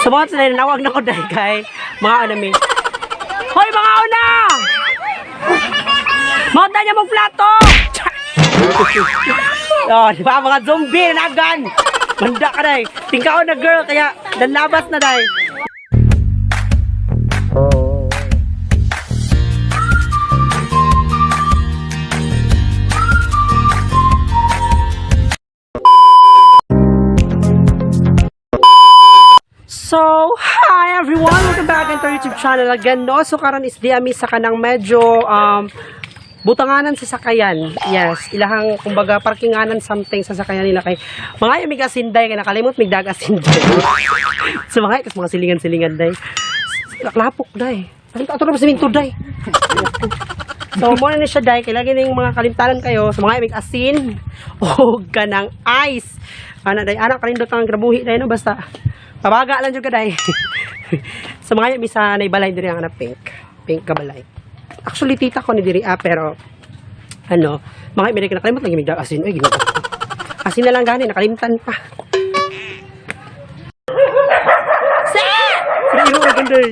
Sumunod sila, nawag na ko dahil kay mga anami. Hoy mga una! Mauta niya mong plato! Oh, di ba mga zombie na nagan? Manda ka dahil. Tingkao na girl, kaya nanlabas na dahil. So, hi everyone! Welcome back into our YouTube channel again, no? So, karon is di ami sa kanang medyo, butanganan sa sakayan. Yes, ilahang, kumbaga, parkinganan something sa sakayan nila kay mga yung asinday, kaya nakalimot, may dag asinday. So, mga silingan-silingan, day. Lapok, day. Ito na pa si Minto, day. So, muna na siya, day. Kaya lagi na yung mga kalimtalan kayo. So, mga yung asin, o ganang ice. Anak, kalindot ang grabuhi, day, no? Basta, pabaga lang dyan ka, day. So, mga yung isa na ibalay din ang pink. Pink kabalay. Actually, tita ko ni diri, pero, ano, mga Amerika nakalimot lang yung migdag asin. Ay, ginagawa ko. Asin na lang gani, nakalimtan pa. Sir! Hindi mo maganda eh.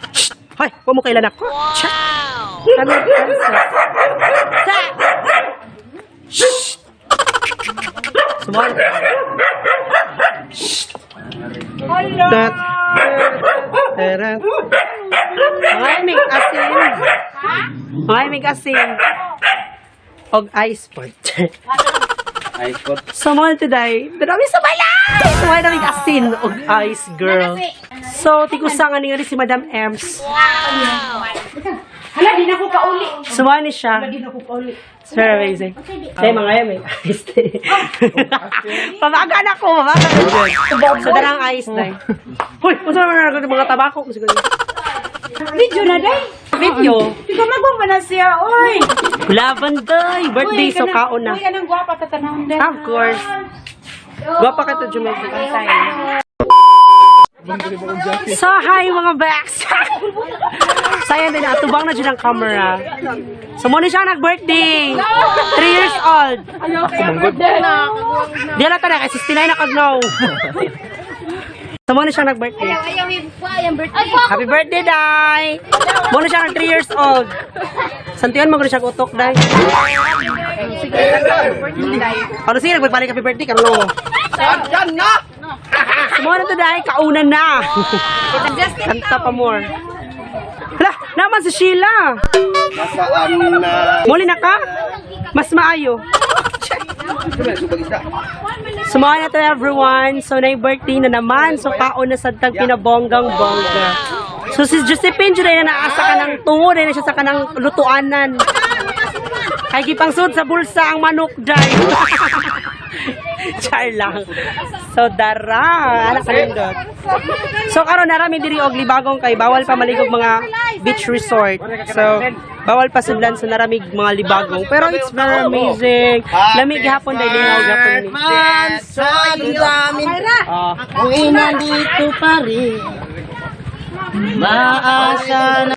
Shhh! Hoy, huwag mo kailan ako. Wow! Ano, Sir! Shhh! Sumali. Shhh! Hello! Teret. Mga may asin. Mga may asin. Og ice pot. Ice pot. So, mga today, darami sa balay! So, mga may asin og ice, girl. So, tikusangan nga ni si Madam Ems. Hala, di na ko kauli. Sumani siya. Di na ko kauli. It's very amazing. Say, mga yan, may ice. Pamaga na ko, pamaga na dyan. So, darang ice na. Hoy, kung saan naman na mga tabako? Video na, day. Video. Di ka magwang ba na siya, oy. Labanday. Birthday, so kaon na. Uy, anong gwapa tatanawin din. Of course. Gwapa ka to, Jumel. So, hi mga backs! Sayang din, atubang na dyan ang camera. So, muna siya nag-birthday. 3 years old. Di alata na, kasi 69 na kagnaw. So, muna siya nag-birthday. Happy birthday, Day! Muna siya nag 3 years old. Santiyan mo, siya utok, Day. Ano sige, nagbalik happy birthday, Carlo. Yan na! Sumuna to, Day, kaunan na. Kanta pa more. Hala, naman si Sheila. Nasaan na? Muli na ka? Mas maayo. Sumama na to, everyone. So, na-birthday na naman. So, kaon na sa tag pinabonggang-bongga. So, si Josephine, dyan na naasa ka ng tungo. Dahil na siya sa kanang lutuanan. Ay, gipang sud sa bulsa ang manok, Day. Char lang. So, dara. Anak kalindot. So, karon narami diri og libagong kay bawal pa maligog mga beach resort. So, bawal pa sudlan so naramig mga libagong. Pero it's very amazing. Lamig gihapon dahil linaw gihapon ni. Sa damin. Uwi na dito pa rin. Maasa na.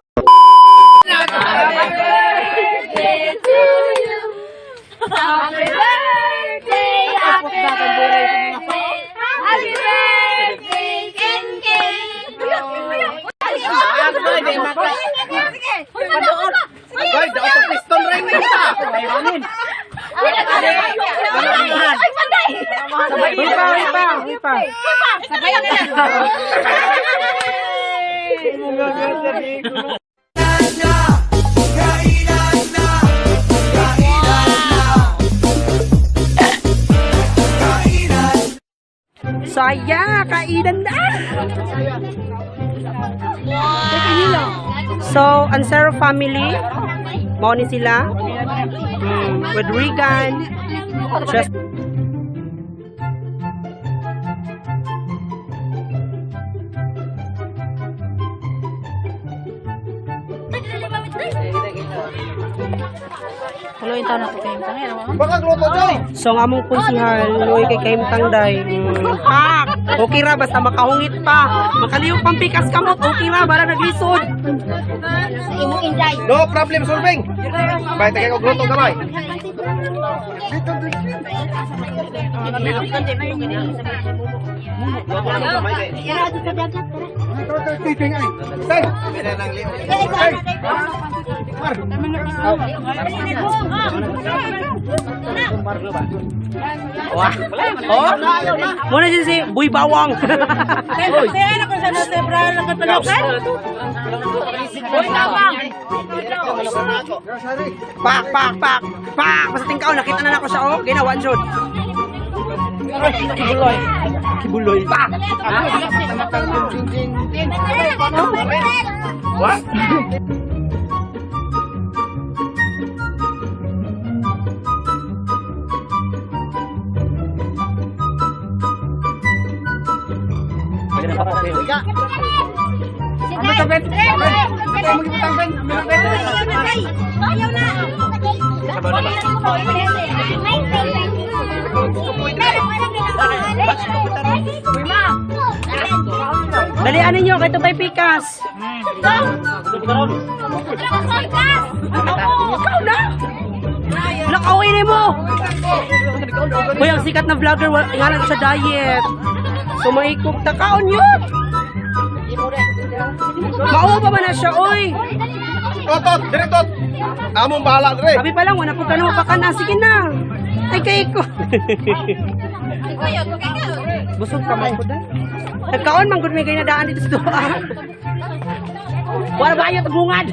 Happy birthday, Ken Ken! Ay, dapat sa piston rin nila. Uy pa. So, kainan na! So, Ansero family, mo ni sila, with Regan, just Hello, yung taon na ito kayo. Tangin, ano? Baka gluto dyan. so, ang among kunsihal, luwi kay Kaimtang Day. Pak! Okay ra, basta makahungit pa. Makaliyog pang pikas kamot, okay ra, bara naglisod. No problem solving. Bay tagay og luto gamay. Wah. Oh. Muna dyan si Boy Bawang. Pak, pak, pak. Pak, basta tingkaw, nakita na ako siya, oh. Ginawa, Jod. Kibuloy. Kibuloy. Pak. What? Dalian ninyo, kay Tupay Pikas. Ikaw na! Nakawin mo! Uy, ang sikat na vlogger, ngalan sa diet. So, maikog takaon yun! Mauwa pa man na siya, oy! Tot, dire tot. Among bahala dire. Sabi pa lang, wala po ganun pa ka na. Sige na! Ay, kay ko! Busog ka man po dahil. Nagkaon, manggod may kayo nadaan dito sa doa. Wala ba kayo tabungan?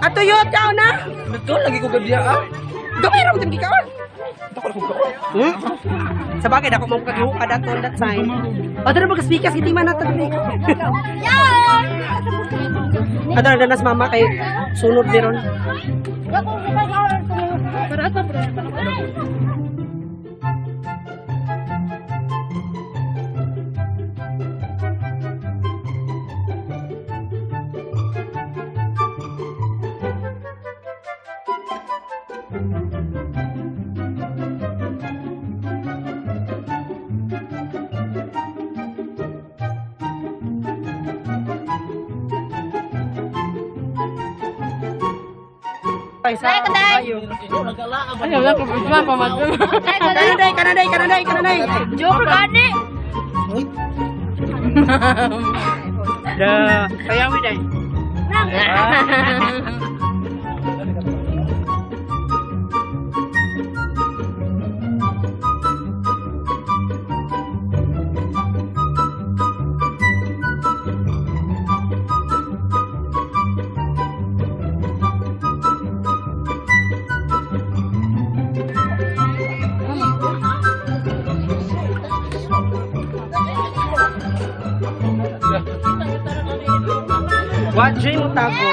Ato yun, kaon na! Betul lagi ko gabiya ah. Gamay naman tayo kaon! Sa bagay, dako mo kagiho ka dato on that time. O, doon mag-speakas, hindi man nato dali. Ato na danas mama kay sunod meron. Ay, sa kayo. Kanaday. Joke gani. Da, kaya mi dai. What dream mo tago?